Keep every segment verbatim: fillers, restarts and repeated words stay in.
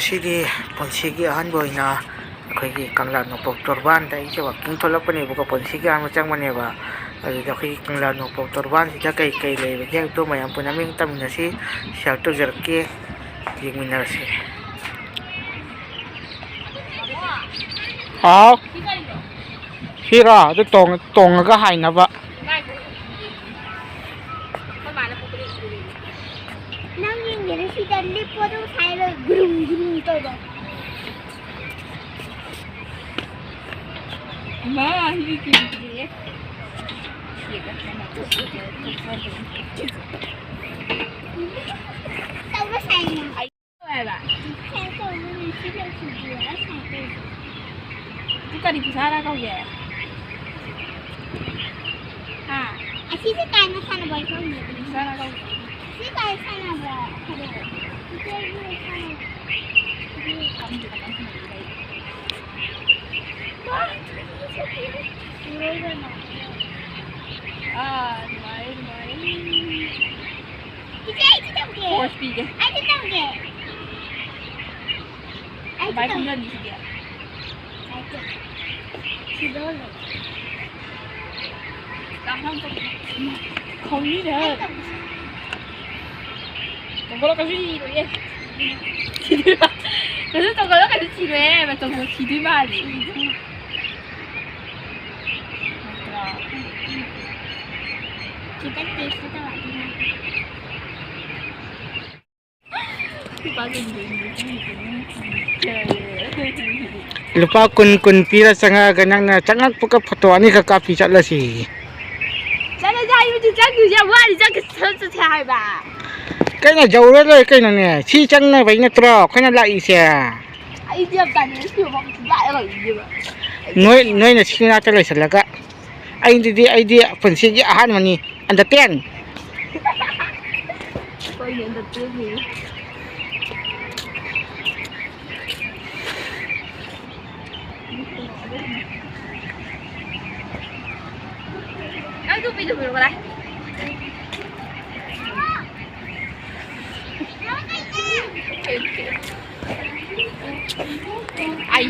ꯁꯤꯗꯤ ꯄꯨꯟꯁꯤꯒꯤ ꯑꯍꯥꯟꯕ ꯑꯣꯏꯅ ꯑꯩꯈꯣꯏꯒꯤ ꯀꯪꯂꯥ ꯅꯣꯡꯄꯣꯛ ꯇꯣꯔꯕꯥꯟꯗ ꯑꯩꯁꯦ ꯋꯥꯛꯀꯤꯡ ꯊꯣꯛꯂꯛꯄꯅꯦꯕꯀꯣ, ꯄꯨꯟꯁꯤꯒꯤ ꯑꯍꯥꯟꯕ ꯆꯪꯕꯅꯦꯕ꯫ ꯑꯗꯨꯗ ꯑꯩꯈꯣꯏꯒꯤ ꯀꯪꯂꯥ ꯅꯣꯡꯄꯣꯛ ꯇꯣꯔꯕꯥꯟꯁꯤꯗ ꯀꯩ ꯀꯩ ꯂꯩꯕꯒꯦ ꯍꯥꯏꯕꯗꯣ ꯃꯌꯥꯝ ꯄꯨꯟꯅ ꯃꯤꯠꯌꯦꯡ ꯇꯝꯃꯤꯟꯅꯁꯤ, ꯁꯤꯌꯥꯔ ꯇꯧꯖꯔꯛꯀꯦ, ꯌꯦꯡꯃꯤꯟꯅꯔꯁꯤ꯫ ꯍꯥꯎ꯫ ꯁꯤꯔꯣ? ꯑꯗꯨ ꯇꯣꯡ-, ꯇꯣꯡꯉꯒ ꯍꯥꯏꯅꯕ꯫ ꯅꯪ ꯌꯦꯡꯒꯦꯔ ꯁꯤꯗ ꯂꯤꯞꯄꯣꯗꯣ ꯁꯥꯏꯗ ꯒꯨꯔꯨꯝ ꯒꯨꯔꯨꯝ ꯇꯧꯕ꯫ ꯃꯥ, ꯍꯤꯒꯤ ꯀꯤꯗꯤꯌꯦ꯫ ꯇꯧꯕ ꯁꯥꯏꯅ꯫ ꯍꯥꯏꯕ꯫ ꯁꯥꯏ ꯇꯧꯕ ꯁꯤ ꯂꯩꯁꯤꯗꯤ ꯁꯥꯏ ꯇꯧꯕ꯫ ꯑꯗꯨ ꯀꯔꯤ ꯈꯨꯁꯥꯅ ꯀꯧꯒꯦ? ꯍꯥ? ꯑꯁꯤꯁꯦ ꯀꯥꯏꯅ ꯁꯥꯟꯅꯕ ꯈꯪꯗꯦ꯫ ꯀꯔꯤ ꯈꯨꯁꯥꯅ ꯀꯧꯒꯦ? ꯁꯤ ꯀꯥꯏ ꯁꯥꯟꯅꯕ꯭ꯔꯥ? ꯈꯪꯗꯦ꯫ ꯏꯆꯦꯒꯤ ꯁꯥꯟꯅꯕ꯫ ꯈꯪꯗꯦ ꯀꯃꯥꯏꯅ ꯁꯥꯟꯅꯗꯣꯏꯅꯣ ꯑꯩ꯫ ꯏꯔꯣꯏꯗꯅ꯫ ꯑꯥ, ꯅꯨꯡꯉꯥꯏꯔꯦ, ꯅꯨꯡꯉꯥꯏꯔꯦ꯫ ꯏꯆꯦ, ꯑꯩꯁꯨ ꯇꯧꯒꯦ꯫ ꯐꯣꯔꯁ ꯄꯤꯒꯦ꯫ ꯑꯩꯁꯨ ꯇꯧꯒꯦ꯫ ꯑꯩꯁꯨ ꯀꯃꯥꯏ ꯇꯧꯒꯦ꯫ ꯈꯨꯝꯗꯅꯤ ꯁꯤꯗꯤ? ꯑꯩꯁꯨ꯫ ꯁꯤꯗ ꯂꯩ꯫ ꯈꯪꯅꯤꯅꯦ꯫ ꯑꯩ ꯇꯧꯒꯦ꯫ ꯇꯣꯡꯈꯠꯂꯛꯀꯁꯨ ꯁꯤꯔꯣꯏꯌꯦ꯫ ꯁꯤꯗꯣꯏꯕ꯫ ꯀꯩꯁꯨ ꯇꯣꯡꯈꯠꯂꯛꯀꯁꯨ ꯁꯤꯔꯣꯏꯌꯦ꯫ ꯃꯇꯣꯝꯇ ꯁꯤꯗꯣꯏ ꯃꯥꯜꯂꯦ꯫ ꯅꯠꯇ꯭ꯔꯥ? ꯈꯤꯇꯪ ꯇꯦꯁ ꯇꯧꯔꯛꯑꯗꯤ ꯅꯪ꯫ ꯂꯨꯄꯥ ꯀꯨꯟ, ꯀꯨꯟ ꯄꯤꯔ ꯆꯪꯉꯛꯑꯒ ꯅꯪꯅ ꯆꯪꯉꯛꯄꯒ ꯐꯣꯇꯣ ꯑꯅꯤꯈꯛ ꯀꯥꯞꯄꯤ ꯆꯠꯂꯁꯤ꯫ ꯆꯠꯂꯁꯦ ꯍꯥꯏꯕꯗꯤ ꯆꯪꯗꯣꯏꯁꯦ ꯌꯥꯝ ꯋꯥꯠꯂꯤ, ꯆꯪ-, ꯆꯠ-, ꯆꯠꯁꯦ ꯍꯥꯏꯕ꯫ ꯀꯩꯅꯣ ꯌꯧꯔ ꯂꯣꯏꯔꯦ ꯀꯩꯅꯣꯅꯦ? ꯁꯤ ꯆꯪꯅꯕꯩ ꯅꯠꯇ꯭ꯔꯣ ꯑꯩꯈꯣꯏꯅ ꯂꯥꯛꯏꯁꯦ? ꯑꯩꯗꯤ ꯌꯥꯝ ꯇꯥꯅꯤꯡꯉꯦ, ꯁꯤ ꯃꯐꯝꯁꯤ ꯂꯥꯛꯑꯦ ꯂꯩꯅꯦꯕ꯫ ꯅꯣꯏ, ꯅꯣꯏꯅ ꯁꯤ ꯉꯥꯛꯇ ꯂꯩꯁꯜꯂꯒ ꯑꯩꯗꯤ, ꯑꯩꯗꯤ ꯄꯨꯟꯁꯤꯒꯤ ꯑꯍꯥꯟꯕꯅꯤ꯫ Understand? ꯍꯣꯏꯅꯦ, understand ꯅꯦ꯫ ꯅꯪ ꯇꯨꯄꯤꯗꯨ ꯄꯤꯔꯛꯑꯣ ꯀꯗꯥꯏ?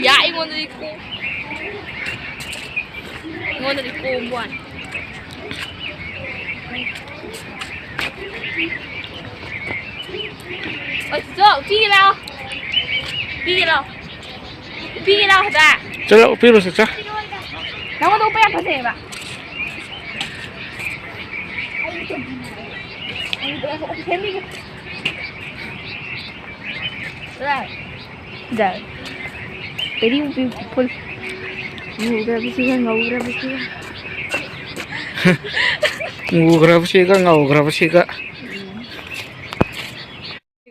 ꯌꯥ, ꯑꯩꯉꯣꯟꯗꯗꯤ ꯀꯣꯝ-, ꯑꯩꯉꯣꯟꯗꯗꯤ ꯀꯣꯝꯕ ꯋꯥꯅꯤ꯫ ꯑꯣ, ꯆꯤꯆꯣ, ꯄꯤꯒꯦ ꯂꯥꯛꯑꯣ꯫ ꯄꯤꯒꯦ ꯂꯥꯛꯑꯣ꯫ ꯄꯤꯒꯦ ꯂꯥꯛꯑꯣ ꯍꯥꯏꯕ꯫ ꯆꯠꯂꯣ, ꯄꯤꯔꯨ, ꯆꯠꯆꯥ꯫ ꯅꯉꯣꯟꯗ ꯎꯞꯄ ꯌꯥꯝ ꯐꯖꯩꯑꯕ꯫ ꯑꯩ ꯇꯣꯄꯤ ꯅꯥꯏ꯫ ꯑꯩ ꯇꯣꯄꯤ ꯁꯦꯝꯕꯤꯒꯦ꯫ ꯀꯗꯥꯏ? ꯌꯥꯔꯦ꯫ Very beautiful. ꯉꯧꯈ꯭ꯔꯕꯁꯤꯒ ꯉꯧꯈ꯭ꯔꯕꯁꯤꯒ꯫ ꯉꯧꯈ꯭ꯔꯕꯁꯤꯒ ꯉꯧꯈ꯭ꯔꯕꯁꯤꯒ꯫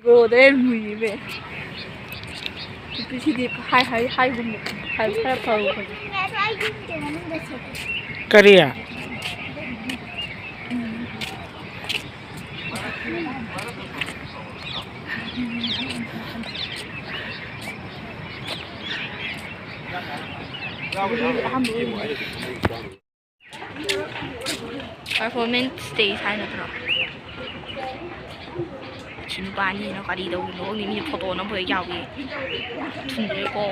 ꯒꯣꯗ ꯃꯨꯏꯕꯦ꯫ ꯅꯨꯄꯤꯁꯤꯗꯤ ꯍꯥꯏ, ꯍꯥꯏ, ꯍꯥꯏꯒꯨꯝꯕ, ꯍꯥꯏ, ꯈꯔ ꯐꯕ꯫ ꯀꯔꯤ? Performance stage ꯍꯥꯏ ꯅꯠꯇ꯭ꯔꯣ? ꯁꯤ ꯅꯨꯄꯥ ꯑꯅꯤꯅ ꯀꯔꯤ ꯇꯧꯔꯤꯅꯣ ꯈꯪꯗꯦ, ꯃꯤꯅ ꯐꯣꯇꯣ ꯅꯝꯕ ꯍꯦꯛ ꯌꯥꯎꯏ꯫ ꯊꯨꯝꯗ꯭ꯔꯦꯀꯣ꯫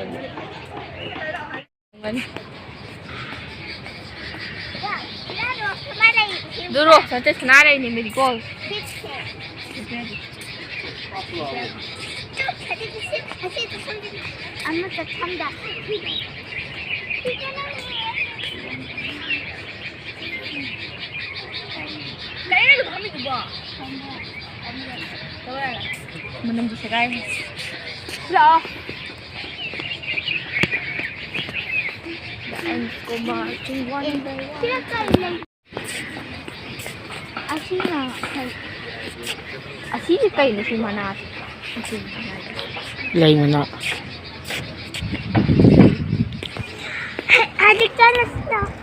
ꯗꯨꯔꯣ, ꯁꯠꯇꯦ ꯁꯅꯥ ꯂꯩꯅꯦ, ꯃꯦꯔꯤ ꯀꯣꯝ꯫ ꯑꯃꯇ ꯊꯝꯗ꯫ ꯀꯩꯅꯣ ꯐꯝꯃꯤꯗꯨꯕꯣ? ꯃꯅꯝꯗꯤ ꯁꯦꯒꯥꯏꯔꯦ꯫ ꯂꯥꯛꯑꯣ꯫ The ants go marching one by one. ꯁꯤꯗ ꯀꯔꯤ ꯂꯩ? ꯑꯁꯤꯅ ꯀꯩ-, ꯑꯁꯤꯁꯦ ꯀꯩꯅꯣ ꯁꯤ ꯃꯅꯥꯁꯦ? ꯂꯩ ꯃꯅꯥ꯫ ꯍꯧꯖꯤꯛ ꯆꯠꯂꯁꯤ ꯂꯥꯛꯑꯣ꯫